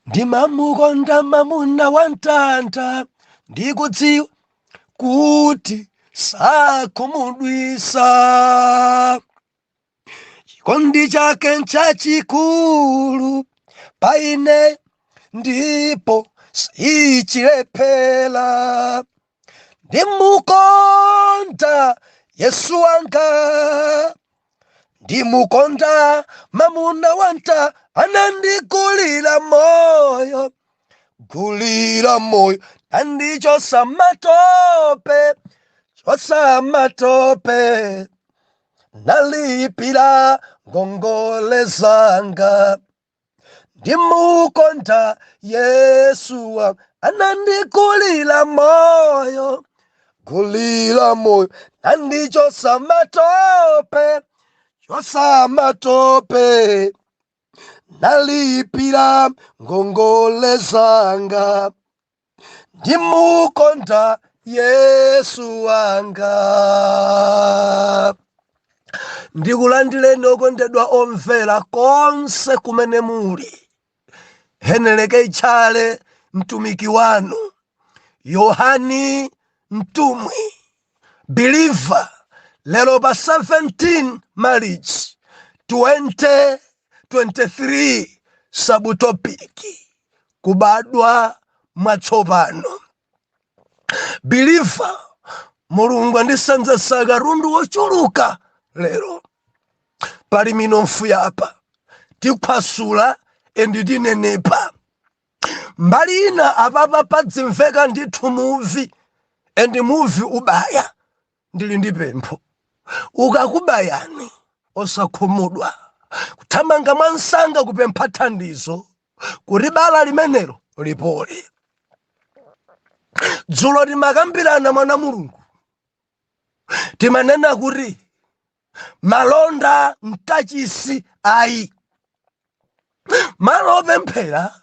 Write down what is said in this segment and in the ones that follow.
Ndimamukonda mamuna wa mtanda, ndikudziwa kuti sakhumudwisa. Chikondi chake nchachikulu pa ine ndipo sichilephera. Ndimukonda Yesu wanga, ndimukonda mamuna wanta, anandigulira moyo, gulira moyo, andichosa matope, chosa matope, nalipira ngongole zanga. Ndimukonda Yesu wanga, anandigulira moyo, gulira moyo, andichosa matope, chosa matope, nalipira ngongole zanga. Ndimukonda Yesu wanga. Ndikulandireni okondedwa omvera konse kumene muli. Heneleke Tchale, mtumiki wanu Yohani Mtumwi believer, lero pa 17 March 2023, subtopic kubadwa mwatsopano. Believer, Mulungu andisenzetsa katundu wochuluka lero. Pali minofu yapa tikhwasula and tinenepa. Mbali ina apapa padzimveka ndithu muvi, and muvi ubaya. Ndili ndi pempho, ukakubayani osakhumudwa, kuthamanga mwansanga kupempha thandizo kuti bala limenelo lipole. Dzulo timakambirana, mwana Mulungu, timanena kuti malonda mkachisi ayi, malo opemphera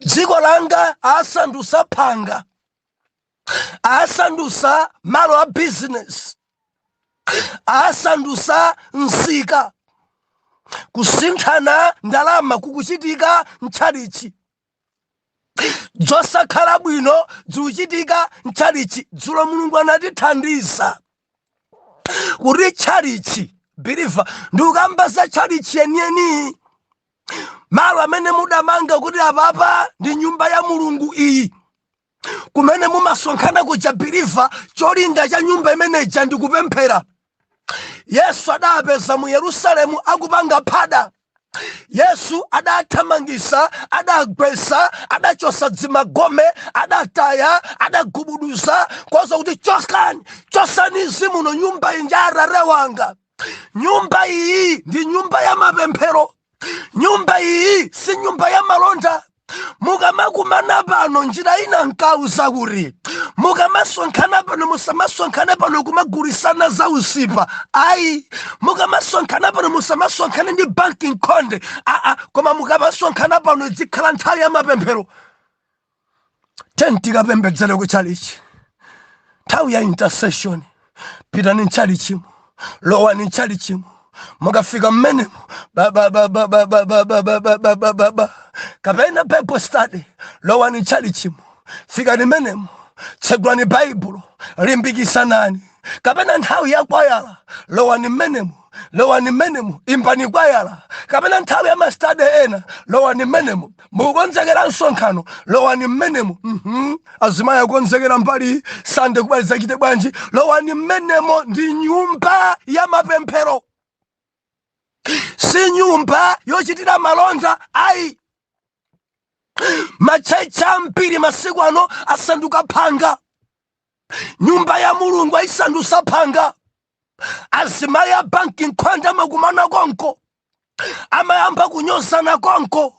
dziko langa asandusa phanga, asandusa malo a business, asandusa msika. Kusinthana ndalama kukuchitika mtchalichi, zosakhala bwino zikuchitika mtchalichi. Dzulo Mulungu anatithandiza kuti tchalichi, believer, ndikukamba za tchalichi yeniyeni, malo amene mudamanga kuti apapa ndi nyumba ya Mulungu iyi, kumene mumasonkhana kuja. Believer, cholinga cha nyumba imeneja ndikupemphera. Yesu adapeza mu Yerusalemu akupanga phada. Yesu adathamangisa, adagwesa, adachosa dzimagome, adataya, adagubuduza koza kuti chokani, chosani izi muno, nyumba iyi ndi Atate wanga. Nyumba iyi ndi nyumba ya mapemphero, nyumba iyi si nyumba ya malonda. Mukamakumana pano, njira ina nkauza kuti mukamasonkhana pano, musamasonkhane pano kumagulisana za usipa ayi. Mukamasonkhana pano, musamasonkhane ndi banking khonde aa, koma mukamasonkhana pano izikhala nthawi ya mapemphero. Ten tikapembedzere kuchalichi, nthawi ya intercession. Pitani mchalichimo, lowani mchalichimo. Mukafika mmenemo, ba ba ba ba ba ba ba ba ba ba ba ba ba ba kapena Bible study, lowani mchalichimo, fikani mmenemo, tsegulani Baibulo, limbikisanani. Kapena nthawi ya kwayala, lowani mmenemo, lowani mmenemo, imbani kwayala. Kapena nthawi ya ma study ena, lowani mmenemo. Mukukonzekera msonkhano, lowani mmenemo. Azimayi akukonzekera mbali Sande kubaliza chite bwanji, lowani mmenemo. Ndi nyumba ya mapemphero, si nyumba yochitira malonda ayi. Ma church ambiri masiku ano asanduka phanga. Nyumba ya Mulungu ayisandusa phanga. Azimayi a banki nkhwanda amakumana konko, amayamba kunyozana konko,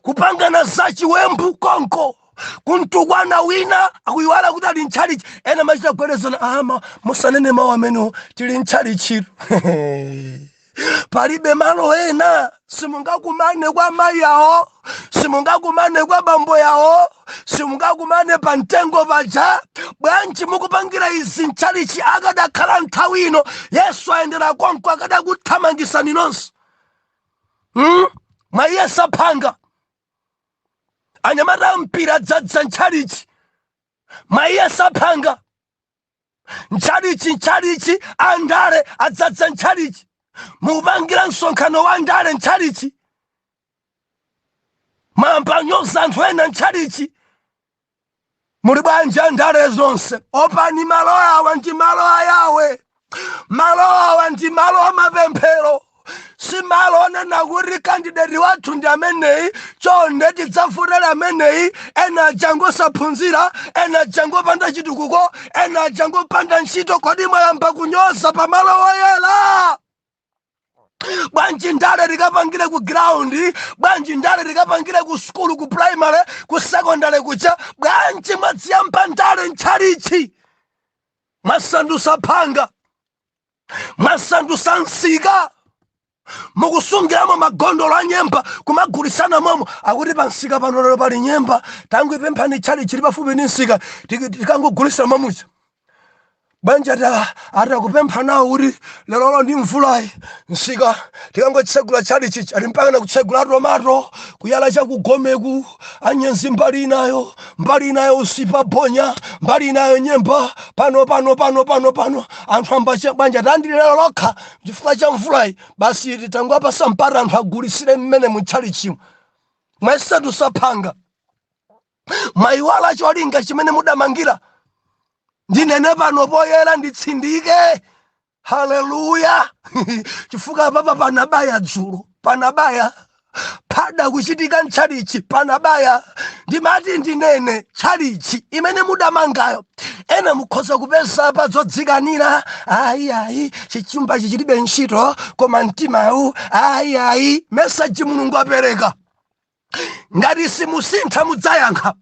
kupangana zachiwembu konko, kuntukwana wina, akuyiwala kuti ali mtchalichi. Ena machita kugwerezana, ama musanene mawu amenewo, tili mtchalichiro. Palibe malo ena. Simungakumane kwa mayi yawo, simungakumane kwa bambo yawo, simungakumane pa mtengo paja. Bwanji mukupangira izi mtchalichi? Akadakhala nthawi ino Yesu ayendera konko, akadakuthamangisani nonse, Mwayesa phanga. Anyamata ampira adzadza ntchalichi, mwaiyesa phanga ntchalichi. Ntchalichi, andale adzadza ntchalichi, mukupangira msonkhano wa ndale ntchalichi, mwambanyoza anthu ena ntchalichi. Muli bwanji andale zonse? Opani malo awa, ndi malo ayawe. Malo awa ndi malo amapemphero, si malo onena kuti candidate wathu ndi ameneyi, chonde tidzavotera ameneyi. Ena ajangosaphunzira, ena ajangopanda chitukuko, ena ajangopanda ntchito. Kodi mwayamba kunyoza pamalo woyera bwanji? Ndale likapangire ku ground bwanji? Ndale likapangire ku sukulu, ku primary, ku secondary kucha bwanji? Mwadziyamba ndale ntchalichi, mwasandusa phanga, mwasandusa msika, mukusungiramo magondolo a nyemba kumagulisana momo. Akuti pa msika pano lero pali nyemba, tangopemphani tchalichi chili pafupi ndi msika, tikangogulisa mamucha bwanji. Atakupempha nawo kuti lerolo ndi mvulayi msika tikangotsegula tchalichi, ali mpaka na kutsegula tomato, kuyala chakugomeku, anyenzi mbali inayo, mbali inayo usipa bonya, mbali inayo nyemba. Pano pano pano pano pano anthu ambache bwanja tandi lero lokha chifukwa cha mvulayi basi titangwapasa mpata anthu agulisire mmene mutchalichimo. Mwaisatu mwayiwala cholinga chimene mudamangira. Ndinene pano poyera, nditsindike, haleluya, chifukwa papa panabaya dzulo, panabaya pada kuchitika ntchalichi, panabaya. Ndimati ndinene, tchalichi imene mudamangayo, ena mukhoza kupeza pa zodzikanira, ayi ayi, chichumbachi chilibe ntchito, koma mtimawu ayi ayi. Message Mulungu apereka, ngati simusintha mudzayankha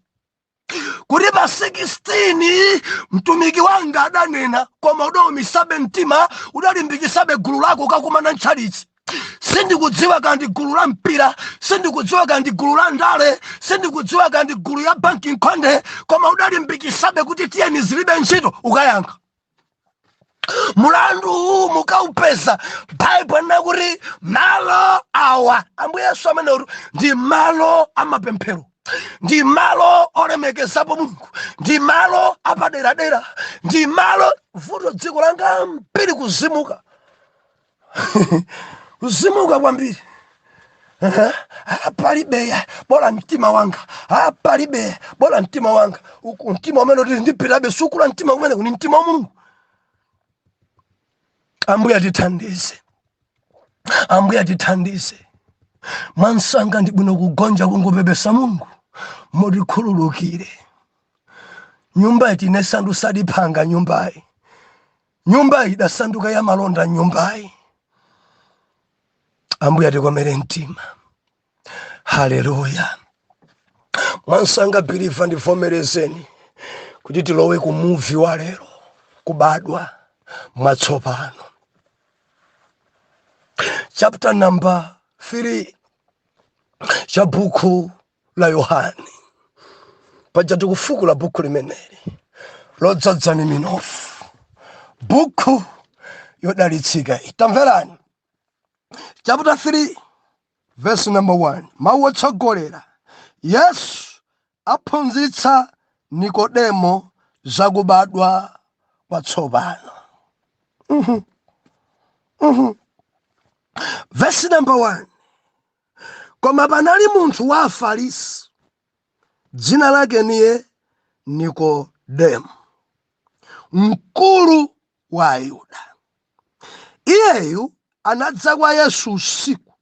kuti pa 16 mtumiki wanga adanena, koma udawumisabe mtima, udalimbikisabe gulu lako kakumana ntchalichi. Sindikudziwa kandi gulu la mpira, sindikudziwa kandi gulu la ndale, sindikudziwa kandi gulu ya banki nkhonde, koma udalimbikisabe kuti tiyeni, zilibe ntchito. Ukayankha mulandu uwu mukaupeza. Baibulo nakuti malo awa, Ambuye Yesu amene kuti ndi malo amapemphero, ndi malo olemekezapo Mulungu, ndi malo apaderadera, ndi malo. Vuto dziko langa mbiri kuzimuka, kuzimuka kwambiri. Palibe, bola mtima wanga. Palibe, bola mtima wanga. Uku mtima umene kuti ndipitabe sukula mtima kumene kuni mtima wa Mulungu. Ambuye atithandize, Ambuye atithandize mwansanga. Ndi bwino kugonja, kungopepesa, Mulungu mutikhululukire. Nyumba tinesandusa nyumbayi, nyumbayi idasanduka ya malonda nyumbayi. Ambuye atikomere mtima. Haleluya. Mwansanga believer, ndivomerezeni kuti tilowe ku muvi wa lero, kubadwa mwatsopano, chapter number 3 cha buku la Yohane. Paja tikufukula buku limeneli lodzadzani minofu, buku yodalitsika iyi. Tamverani, chapter 3 verse number 1, mawu otsogolera: Yesu aphunzitsa Nikodemo zakubadwa kwatsopano. Verse number 1: Koma panali munthu wa Afarisi, dzina lake niye Nikodemo, mkulu wa Ayuda. Iyeyu anadza kwa Yesu usiku,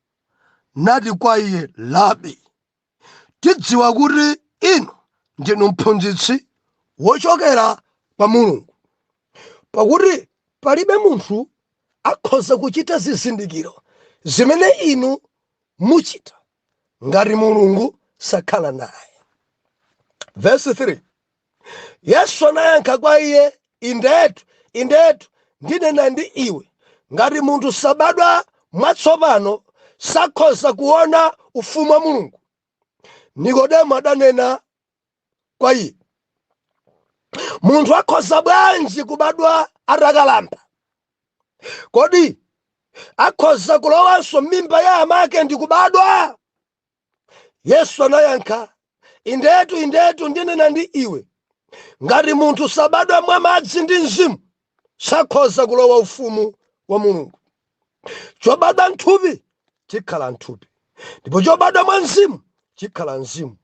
nati kwa iye, "Rabi, tidziwa kuti inu ndinu mphunzitsi wochokera kwa Mulungu, pakuti palibe munthu akhoza kuchita zizindikiro zimene inu muchita ngati Mulungu sakhala naye." Verse 3: Yesu anayankha kwa iye, "Indetu, indetu, ndinena ndi iwe, ngati munthu sabadwa mwatsopano, sakhoza kuona ufumu wa Mulungu." Nikodemo adanena kwa iye, "Munthu akhoza bwanji kubadwa atakalamba? Kodi akhoza kulowanso m'mimba ya amake ndi kubadwa?" Yesu anayankha, Indetu, indetu, ndinena ndi iwe, ngati munthu sabadwa mwa madzi ndi mzimu, sakhoza kulowa ufumu wa Mulungu. Chobadwa mthupi chikhala mthupi, ndipo chobadwa mwa mzimu chikhala mzimu.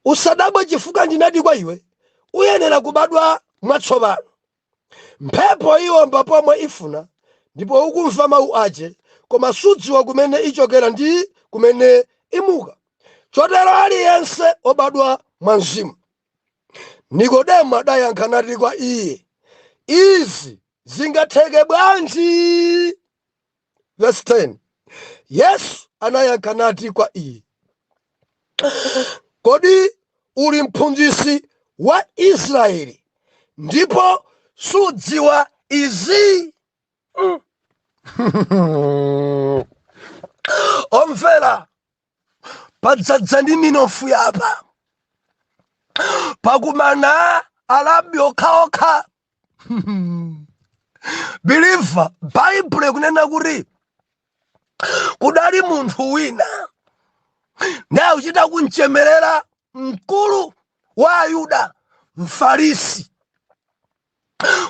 Usadabwe chifukwa ndinati kwa iwe, uyenera kubadwa mwatsopano. Mphepo iwomba pomwe ifuna, ndipo ukumva mawu ache, koma sudziwa kumene ichokera ndi kumene imuka. Chotero aliyense obadwa mwa mzimu. Nikodemo adayankha nati kwa iye, Izi zingatheke bwanji? Verse 10. Yesu anayankha nati kwa iye, Kodi uli mphunzitsi wa Israeli ndipo sudziwa izi? Omvera, padzadza ndi minofu yapa, pakumana arabi okhaokha. Believer, Baibulo ikunena kuti kudali munthu wina ndiye akuchita kumchemerera mkulu wa Ayuda, Mfarisi.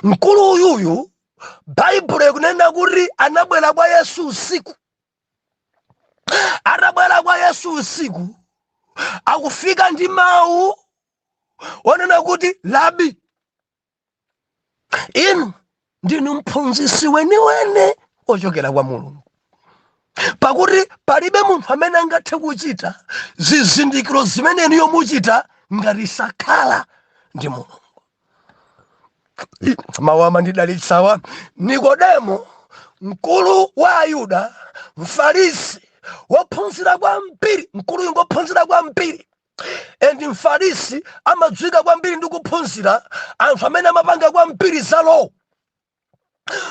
Mkulu uyuyu, Baibulo ikunena kuti anabwera kwa Yesu usiku. Atabwera kwa Yesu usiku, akufika ndi mawu onena kuti, Labi, inu ndinu mphunzitsi weniweni ochokera kwa Mulungu, pakuti palibe munthu amene angathe kuchita zizindikiro zimene inuyo muchita ngati sakhala ndi Mulungu. Mawu amandidalitsawa. Nikodemo, mkulu wa Ayuda, Mfarisi wophunzira kwambiri, mkuluyu ngophunzira kwambiri, and Mfarisi amadziwika kwambiri ndi kuphunzira, anthu amene amapanga kwambiri za law.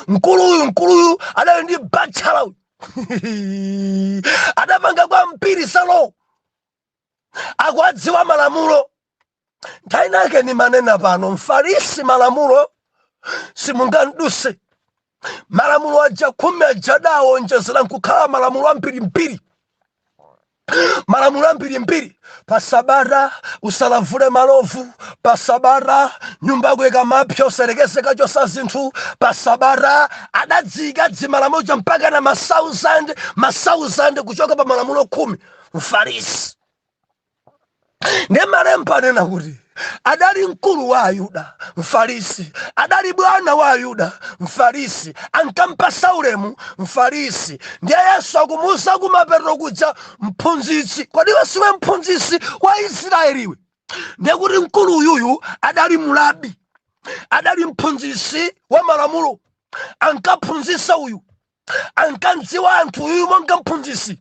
Mkuluyu adali ndi bachelor uyu, adapanga kwambiri za law, akuwadziwa malamulo. Nthawi inake nimanena pano, Mfarisi malamulo simunganduse. Malamulo aja 10 aja adawonjezera nkukhala malamulo ambirimbiri, malamulo ambirimbiri. Pa Sabata usalavule malovu, pa Sabata nyumba yako ikamapsa usalekeze kachosa zinthu, pa Sabata adadziyika dzimalamulo cha mpaka na masauzande masauzande kuchoka pa malamulo 10. Mfarisi ndiye malemba anena kuti adali mkulu wa Ayuda, Mfarisi adali bwana wa Ayuda, Mfarisi ankampasa ulemu Mfarisi. Ndiye Yesu akumuuza kumapeto kuja, mphunzitsi, kodi iwe siwe mphunzitsi wa Israeliwe? Ndiye kuti mkulu uyuyu adali mulabi, adali mphunzitsi wa malamulo, ankaphunzitsa uyu, ankamdziwa anthu uyu monga mphunzitsi,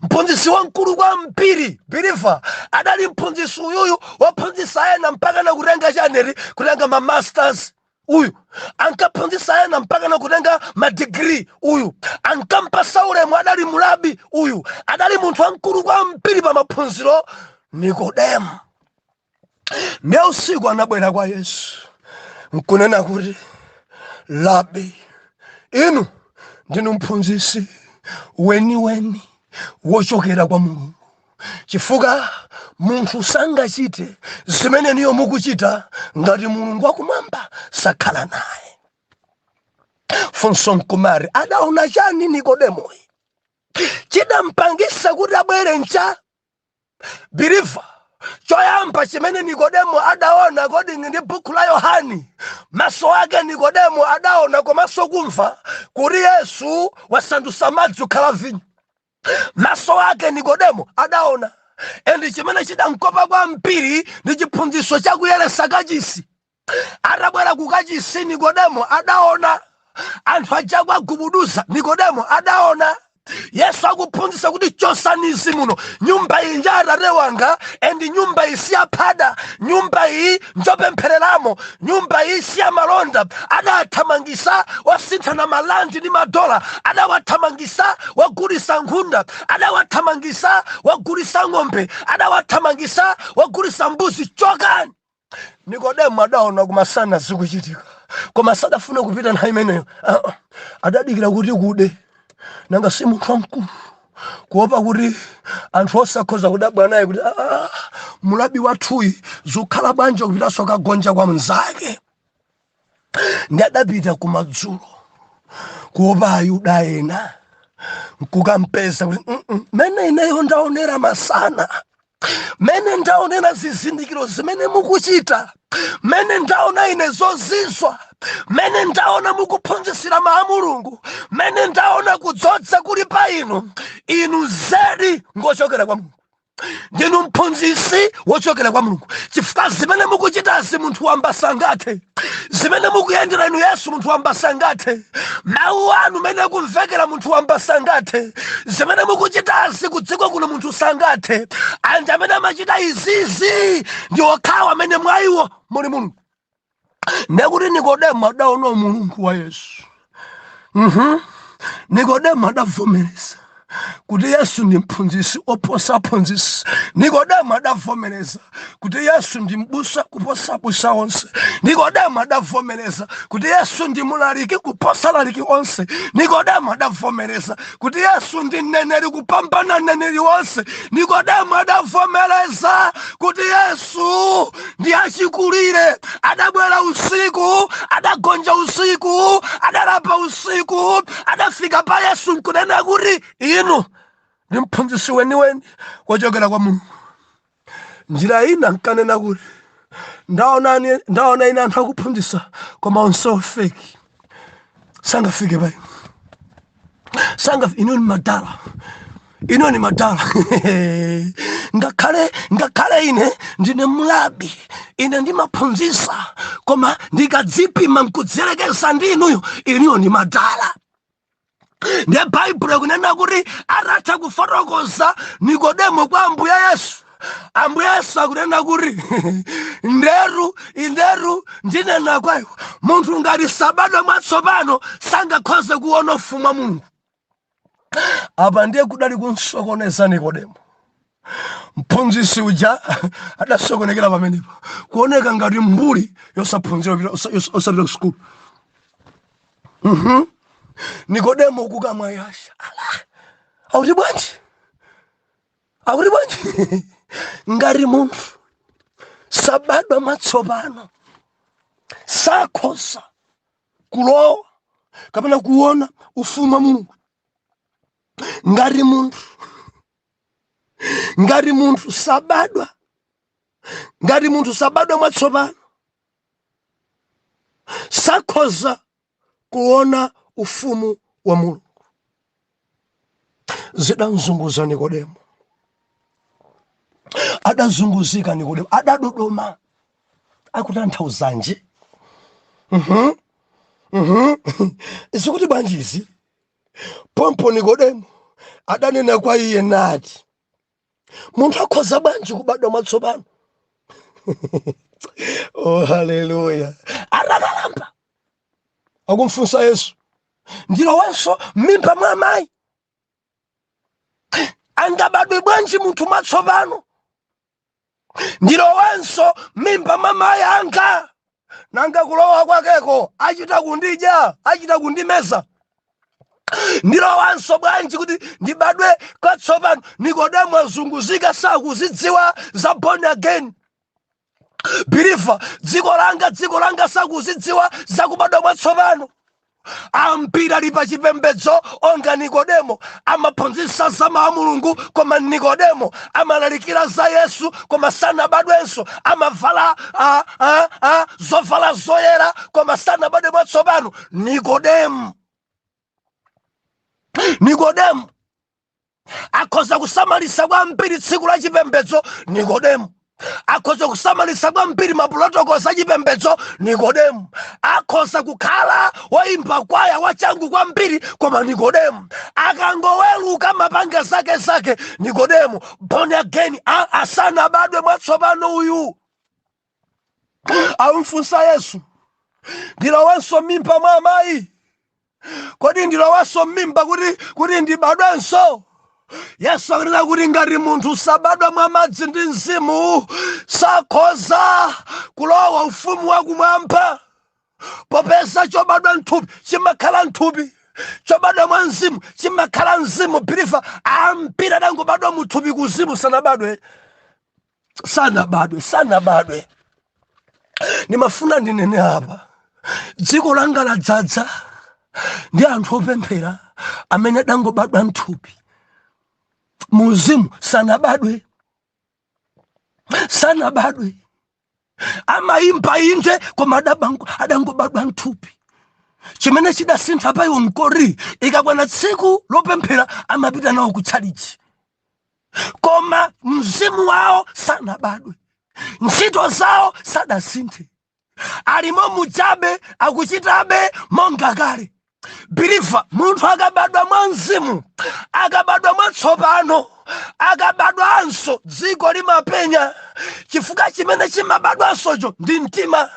mphunzitsi wamkulu kwambiri. Believer, adali mphunzitsi uyuyu, wophunzitsa ena mpaka na kutenga chaneri, kutenga ma masters. Uyu ankaphunzitsa ena mpaka na kutenga madigiri. Uyu ankampasa ulemu, adali mulabi uyu, adali munthu wamkulu kwambiri pa maphunziro, Nikodemo. Ndiye usiku anabwera kwa Yesu nkunena kuti, Labi, inu ndinu mphunzitsi weniweni wochokera kwa Mulungu, chifukwa munthu sangachite zimene inuyo mukuchita ngati Mulungu wakumwamba sakhala naye. Funso nkumari, adaona chani Nikodemoyi chidampangisa kuti abwere ncha? Believer, choyamba chimene Nikodemo adaona, according ndi buku la Yohani, maso ake Nikodemo adaona komanso kumva kuti Yesu wasandutsa madzi kukhala vinyo. Maso ake Nikodemo adaona, and chimene chidamkopa kwambiri ndi chiphunzitso chakuyeresa kachisi. Atabwera ku kachisi, Nikodemo adaona anthu aja akugubuduza. Nikodemo adaona Yesu akuphunzitsa kuti, chosani izi muno, nyumba iyi nja Atate wanga, and nyumba iyi siyaphada, nyumba iyi njopemphereramo, nyumba iyi siyamalonda. Adathamangisa wasinthana malandi ndi madola, adawathamangisa wagulisa nkhunda, adawathamangisa wagulisa ng'ombe, adawathamangisa wagulisa mbuzi, chokani. Nikodemo adaona kumasana zikuchitika, koma sadafune kupita nthawi imeneyo. Ah, adadikira kuti kude, nanga si munthu wamkulu, kuopa kuti anthu osakhoza kudabwa naye kuti, ah, Mulabi wathuyi zikukhala bwanji kupitanso kagonja kwa mnzake? Ndi adapita kumadzulo kuopa Ayuda ena, nkukampeza kuti, "Mene ineyo ndaonera masana, mene ndaonera zizindikiro zimene mukuchita, mene ndaona ine zozizwa, mene ndaona mukuphunzitsira mawu a Mulungu, mene ndaona kudzodza kuli pa inu, inu zedi ngochokera kwa Mulungu, ndinu mphunzitsi wochokera kwa Mulungu, chifukwa zimene mukuchitazi munthu wamba sangathe. Zimene mukuyendera inu Yesu, munthu wamba sangathe. Mawu anu mene akumvekera, munthu wamba sangathe. Zimene mukuchitazi kudziko kuno munthu sangathe. Anthu amene amachita izizi ndi okhawo amene mwa iwo muli Mulungu." Ndekuti Nikodemo adaona Mulungu wa Yesu. Nikodemo adavomereza kuti Yesu ndi mphunzitsi oposa aphunzitsi. Nikodemo adavomereza kuti Yesu ndi mbusa kuposa abusa onse. Nikodemo adavomereza kuti Yesu ndi mulaliki kuposa alaliki onse. Nikodemo adavomereza kuti Yesu ndi mneneri kupambana mneneri wonse. Nikodemo adavomereza kuti Yesu ndi achikulire, adabwera usiku, adagonja usiku, adalapa usiku, adafika pa Yesu nkunena kuti, "Inu ndi mphunzitsi weniweni wochokera kwa Mulungu." Njira ina nkanena kuti, "Ndaona ine anthu akuphunzitsa, koma onsewo fake, sangafike pa inu, sanga inu ni madala, inu ni madala. Ngakhale ine ndine mlabi, ine ndimaphunzitsa, koma ndikadzipima nkudziyerekeza ndi inuyo, inuyo ni madala." Ndiye Baibulo ikunena kuti atatha kufotokoza Nikodemo kwa Ambuye Yesu, Ambuye Yesu akunena kuti, "Nderu inderu ndinena kwa iwe, munthu ngati sabadwa mwatsopano sangakhoze kuona ufumu wa Mulungu." Apa ndiye kudali kunsokoneza Nikodemo. Mphunzitsi uja adasokonekera pamenepo, kuoneka ngati mbuli yosaphunzira, osapita ku sukulu. Nikodemo kukamwa yasha ala, akuti bwanji? Akuti bwanji? Ngati munthu sabadwa mwatsopano sakhoza kulowa kapena kuona ufumu wa Mulungu. Ngati munthu sabadwa, ngati munthu sabadwa mwatsopano sakhoza kuona ufumu wa Mulungu. Zidamzunguza Nikodemo, adazunguzika Nikodemo, adadodoma. Akutanthauzanji? Zikuti bwanji izi? Pompo Nikodemo adanena kwa iye nati, "Munthu akhoza bwanji kubadwa mwatsopano?" Oh, haleluya! Atakalamba akumfunsa Yesu, "Ndilowenso m'mimba mwa amayi? Angabadwe bwanji munthu mwatsopano? Ndilowenso mimba mwa mayi anga? Nanga kulowa kwakeko achita kundidya, achita kundimeza? Ndilowanso bwanji kuti ndibadwe kwatsopano?" Nikodemo azunguzika, sakuzidziwa za born again believer. Dziko langa sakuzidziwa zakubadwa mwatsopano. Ambiri ali pa chipembedzo onga Nikodemo, amaphunzitsa za mawu a Mulungu koma Nikodemo, amalalikira za Yesu koma sanabadwenso, amavala zovala zoyera koma sanabadwe mwatsopano. Nikodemo, Nikodemo akhoza kusamalisa kwambiri tsiku la chipembedzo. Nikodemo akhoza kusamalisa kwambiri maprotocols achipembedzo. Nikodemo akhoza kukhala woimba kwaya wachangu kwambiri, koma Nikodemo akangoweluka mapanga zake zake. Nikodemo born again, asanabadwe mwatsopano uyu. Amfunsa Yesu, "Ndilowenso mimba mwa amayi? Kodi ndilowenso mimba kuti ndibadwenso?" Yesu akunena kuti ngati munthu sabadwa mwa madzi ndi mzimu sakhoza kulowa ufumu wakumwamba, popeza chobadwa mthupi chimakhala mthupi, chobadwa mwa mzimu chimakhala mzimu. Believer, ambiri adangobadwa muthupi, kuzimu sanabadwe. Sanabadwe, sanabadwe. Ndimafuna ndinene apa, dziko langa ladzadza ndi anthu opemphera amene adangobadwa mthupi, muzimu sanabadwe, sanabadwe. Amayimba inde, koma adangobadwa mthupi. Chimene chidasintha pa iwo nkori ikakwana tsiku lopemphera amapita nawo kutchalichi, koma mzimu wawo sanabadwe, ntchito zawo sadasinthe, alimo muchabe, akuchitabe monga kale. Believer, munthu akabadwa mwa mzimu, akabadwa mwatsopano, akabadwanso, dziko limapenya, chifukwa chimene chimabadwansocho ndi mtima.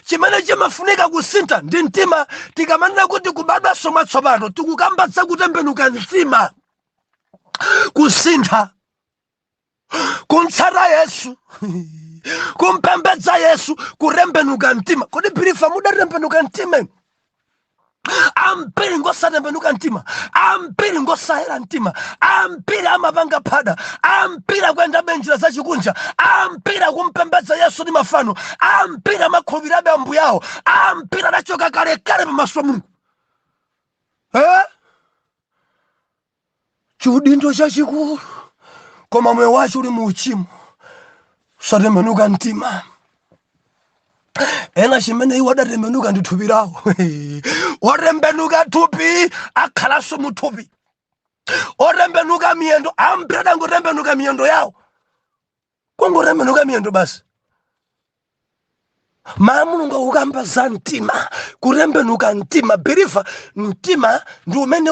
Chimene chimafunika kusintha ndi mtima. Tikamanena kuti kubadwanso mwatsopano, tikukamba za kutembenuka mtima, kusintha, kumtsata Yesu, kumpembedza Yesu, kutembenuka mtima. Kodi believer, mudatembenuka mtima? Ambiri ngosatembenuka mtima, ambiri ngosayera mtima, ambiri amapanga phada, ambiri akuyendabe njira zachikunja, ambiri akumpembedza Yesu ndi mafano, ambiri amakhulupirirabe ambuyawo, ambiri adachoka kalekale pamaso pa Mulungu, eh? Chiudindo chachikulu, koma moyo wacho uli mu uchimo, usatembenuka mtima. Ena chimene iwo adatembenuka ndi thupi lawo. Otembenuka thupi akhalanso mu thupi. Otembenuka miyendo, ambiri adangotembenuka miyendo yawo, kungotembenuka miyendo basi. Maa Mulungu akukamba za mtima, kutembenuka mtima. Believer, mtima ndi umene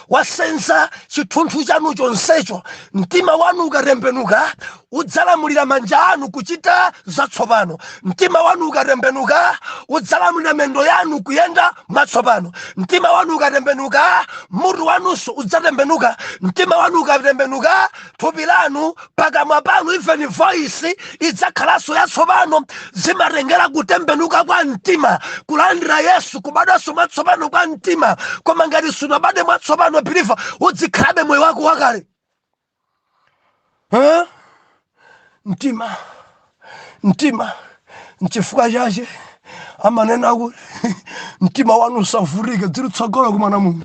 wasenza chithunthu chanu chonsecho. Mtima wanu ukatembenuka, udzalamulira manja anu kuchita zatsopano. Mtima wanu ukatembenuka, udzalamulira miyendo yanu kuyenda mwatsopano. Mtima wanu ukatembenuka, mutu wanunso udzatembenuka. Mtima wanu ukatembenuka, thupi lanu, pakamwa panu, even voice idzakhalanso yatsopano. Zimatengera kutembenuka kwa mtima, kulandira Yesu, kubadwanso mwatsopano kwa mtima. Koma ngati sunabadwe mwatsopano, believer, udzikhalabe moyo wako wakale, eh? Mtima, mtima. Nchifukwa chache amanena kuti mtima wanu usavutike, zili kutsogolo kumwana Mulungu,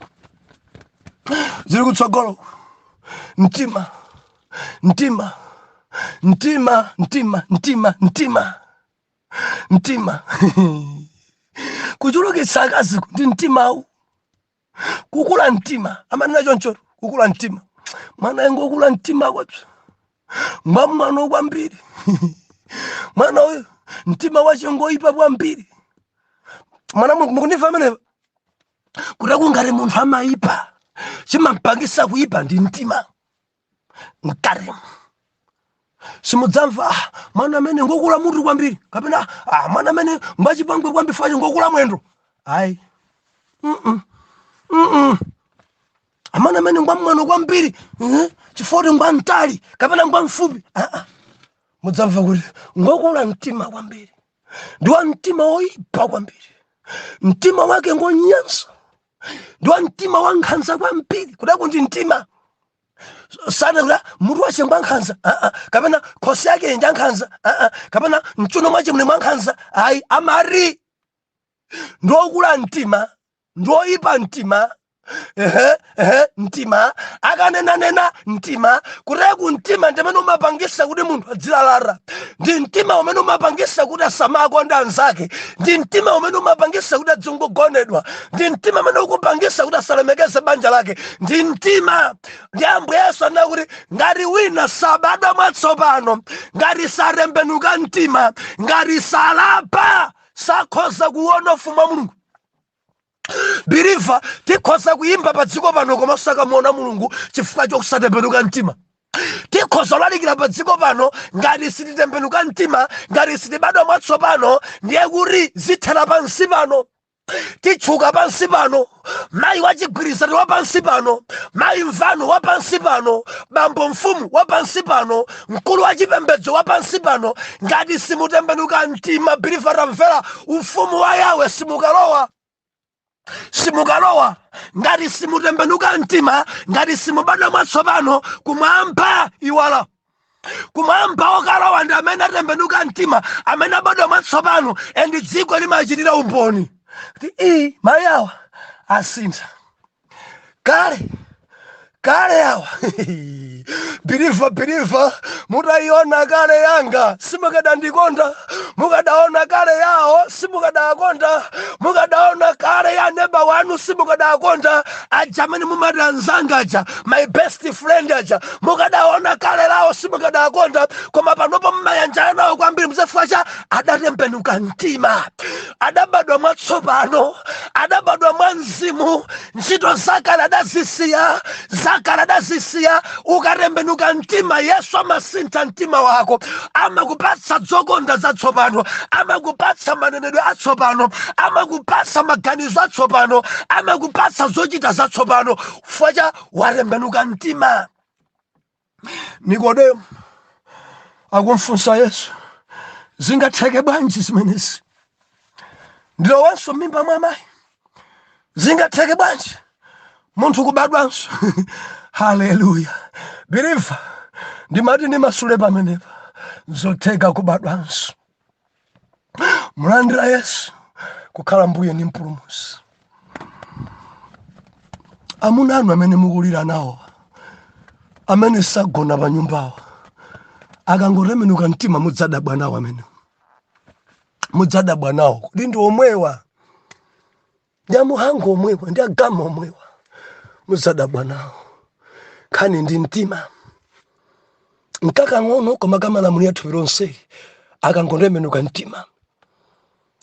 zili kutsogolo. Mtima, mtima, mtima, mtima, mtima, mtima, mtima. Kuchulukitsa akazi ndi mtimawu, kukula mtima, amanena choncho, kukula mtima. Mwana engokula mtima kwapsa, ngwamwano kwambiri mwana uyu, mtima wache ngoyipa kwambiri mwana. Mukundimva amenepa? Kuti kungati munthu amayipa, chimampangisa kuyipa ndi mtima mkati. Simudzamva, "Ah, mwana amene ngokula mutu kwambiri," kapena, "Ah, mwana amene ngwachipongwe kwambiri fache ngokula mwendo." Ayi. Amene amene ngwamwano kwambiri, chifukwa kuti ngwamtali kapena ngwamfupi. Ah, ah. Mudzamva kuti ngokula mtima kwambiri, ndi wa mtima woyipa kwambiri, mtima wake ngonyansa, ndi wa mtima wa nkhanza kwambiri. Kudako ndi mtima sana kuti mutu wache ngwa nkhanza, ah, ah, kapena khosi yake nja nkhanza, ah, ah, kapena mchuno mwache muli mwa nkhanza. Ayi, amari ndiokula mtima, ndioyipa mtima. Ehe, ehe, mtima akanenanena mtima kuteku. Mtima ndimene umapangisa kuti munthu adzilalata, ndi mtima umene umapangisa kuti asamakonda anzake, ndi mtima umene umapangisa kuti adzingogonedwa, ndi mtima umene ukupangisa kuti asalemekeze banja lake, ndi mtima. Ndi Ambuye Yesu anena kuti ngati wina sabadwa mwatsopano, ngati satembenuka mtima, ngati salapa, sakhoza kuona ufumu wa Mulungu. Believer, tikhoza kuyimba pa dziko pano koma osakamuona Mulungu chifukwa chokusatembenuka mtima. Tikhoza kulalikira pa dziko pano, ngati sititembenuka mtima, ngati sitibadwa mwatsopano, ndiye kuti zithera pansi pano. Titchuka pansi pano, mayi wachigwirizano wa pansi pano, mayi mvano wa pansi pano, bambo mfumu wa pansi pano, mkulu wa chipembedzo wa pansi pano. Ngati simutembenuka mtima, believer, tamvera, ufumu wa Yawe simukalowa, simukalowa. Ngati simutembenuka mtima, ngati simubadwa mwatsopano, kumwamba iwala. Kumwamba okalowa ndi amene atembenuka mtima, amene abadwa mwatsopano, and dziko limachitira umboni kuti iyi mayi awa asintha. Kale kale awa, believer, believer, mutayiona kale yanga simukadandikonda, mukadaona kale yawo simukadakonda, mukadaona kale ya neba wanu simukadakonda. Aja amene mumati anzanga aja, my best friend aja, mukadaona kale lawo simukadakonda, koma panopo mmayanjana nawo kwambiri. Muzafika cha adatembenuka mtima, adabadwa mwatsopano, adabadwa mwa mzimu. Ntchito zakale adazisiya, zakale adazisiya. Ukatembenuka mtima, Yesu amasintha mtima wako, amakupatsa zokonda zatsopano, amakupatsa manenedwe atsopano, amakupatsa maganizo atsopano, amakupatsa zochita zatsopano chifukwa cha watembenuka mtima. Nikodemo akumfunsa Yesu, "Zingatheke bwanji zimenezi? Ndilowenso m'mimba mwa mayi? Zingatheke bwanji munthu kubadwanso?" Haleluya! Believer, ndimati ndimasule pamenepa. Nzotheka kubadwanso. Mulandira Yesu kukhala Mbuye ndi Mpulumutsi. Amuna anu amene mukulira nawo, amene sagona pa nyumbawo, akangotembenuka mtima, mudzadabwa nawo. Amene mudzadabwa nawo kuti ndi omwewa, ndi amuhango omwewa, ndi agama omwewa. Mudzadabwa nawo. Nkhani ndi mtima. Nkakang'ono koma kamalamulira thupi lonse. Akangotembenuka mtima,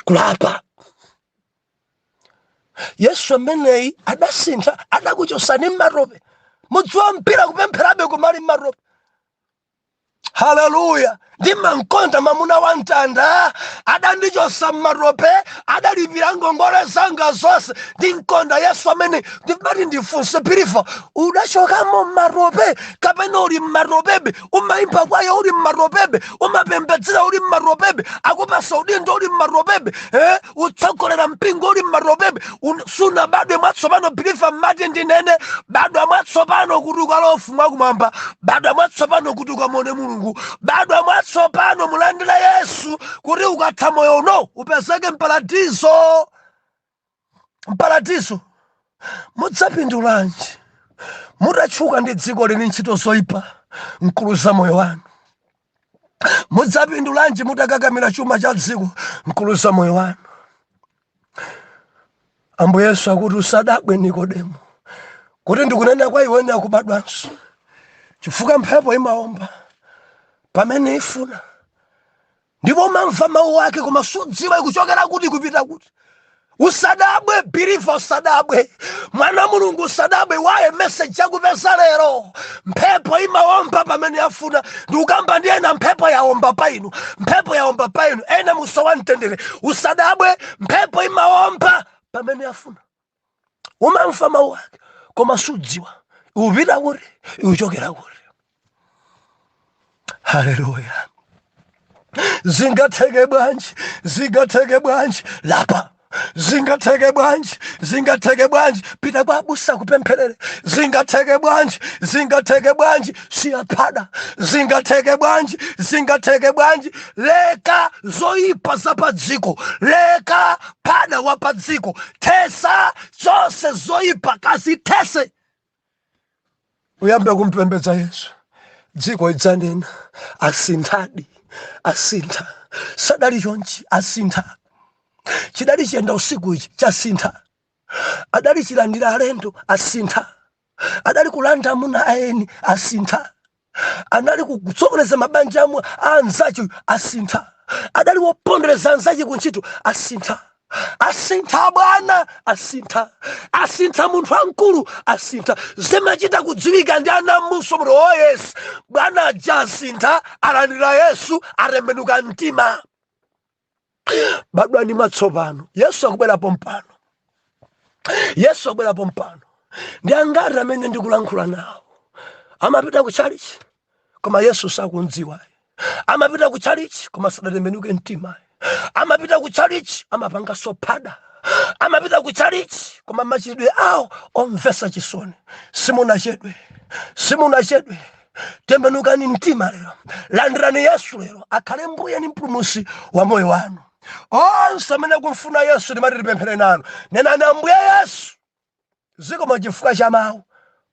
kulapa, Yesu ameneyi adasintha, adakuchosani mmatope. Mudziwa mpira kupempherabe kumali mmatope. Haleluya! Ndimamkonda mamuna wa mtanda, adandichosa mmatope, adalipira ngongole zanga zonse. Ndimkonda Yesu amene. Ndimati ndifunse, believer, udachokamo mmatope kapena uli mmatopebe? Umayimba kwayo uli mmatopebe? Umapembedzera uli mmatopebe? Akupasa udindo uli mmatopebe, eh? Utsogolera mpingo uli mmatopebe? Sunabadwe mwatsopano, believer. Mmati ndinene, badwa mwatsopano kuti ukalowe ufumu wakumwamba. Badwa mwatsopano kuti ukamone Mulungu. Badwa mwatsopano, mulandire Yesu kuti ukatha moyo uno upezeke mparadizo, mparadizo. Mudzapindulanji mutatchuka ndi dziko lini ntchito zoyipa nkuluza moyo wanu? Mudzapindulanji mutakakamira chuma cha dziko nkuluza moyo wanu? Ambuye Yesu akuti, "Usadabwe, Nikodemo, kuti ndikunena kwa iwe akubadwanso, chifukwa mphepo imaomba pamene ifuna, ndipo umamva mawu ake, koma sudziwa ikuchokera kuti, kupita kuti." Usadabwe, believer, usadabwe, mwana Mulungu, usadabwe. Waye message yakupeza lero. Mphepo imawomba pamene yafuna. Ndikukamba ndi ena, mphepo yaomba pa inu, mphepo yaomba pa inu. Ena musowa mtendere. Usadabwe, mphepo imawomba pamene yafuna. Umamva mawu ake, koma sudziwa ikupita kuti, ikuchokera kuti. Haleluya! Zingatheke bwanji? Zingatheke bwanji? Lapa. Zingatheke bwanji? Zingatheke bwanji? Pita kwa abusa kupempherere. Zingatheke bwanji? Zingatheke bwanji? Siyaphada. Zingatheke bwanji? Zingatheke bwanji? Leka zoyipa za pa dziko, leka phada wa pa dziko, thesa zonse zoyipa, kazithese, uyambe kumpembedza Yesu. Dziko idzanena, "Asinthadi, asintha. Sadali chonchi, asintha. Chidali chiyenda usiku ichi chasintha. Adali chilandira alendo, asintha. Adali kulanda amuna aeni, asintha. Anali kutsokoneza mabanja amwe a anzache, asintha. Adali wopondereza anzache kuntchito, asintha. Asintha bwana, asintha, asintha. Munthu wamkulu asintha." Zimachita kudziwika ndi ana mmuso kuti, "Oh yes, bwana aja asintha, alandira Yesu, atembenuka mtima." Badwani mwatsopano. Yesu akubwerapo mpano, Yesu akubwerapo mpano. Ndi angati amene ndikulankhula nawo amapita ku chalichi koma Yesu sakundziwa? Amapita ku chalichi koma sadatembenuke mtima. Amapita ku chalichi, amapanga sophada. Amapita ku chalichi koma machitidwe awo omvesa chisoni. Simunachedwe, simunachedwe. Tembenukani mtima lero, landirani Yesu lero akhale Mbuye ndi Mpulumutsi wa moyo wanu. Onse amene akumfuna Yesu, timati tipemphere nanu. Nenani, "Ambuye Yesu, zikomo chifukwa cha mawu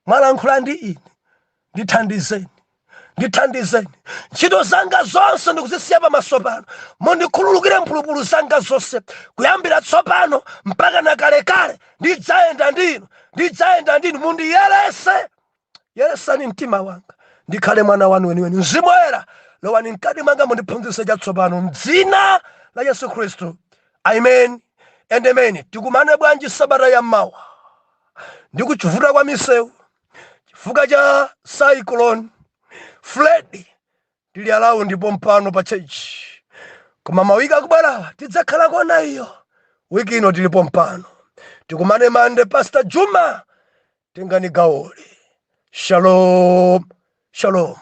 mwalankhula ndi ine. Ndithandizeni, ndithandizeni. Ntchito zanga zonse ndikuzisiya pamaso pano. Mundikhululukire mphulupulu zanga zonse. Kuyambira tsopano mpaka na kalekale ndidzayenda ndinu, ndidzayenda ndinu. Mundiyerese, yeresani mtima wanga, ndikhale mwana wanu weniweni. Mzimu Woyera, lowani mkati mwanga, mundiphunzitse chatsopano, mdzina la Yesu Khristu, amen and amen." Tikumane bwanji sabata ya mawa? Ndi kuchivuta kwa misewu chifukwa cha Cyclone Freddy, tili alawo ndipo mpano pa church, koma mawiki akubwerawa tidzakhala kona iyo. Wiki ino tilipo mpano. Tikumane Mande. Pastor Juma, tengani gawoli. Shalom, shalom.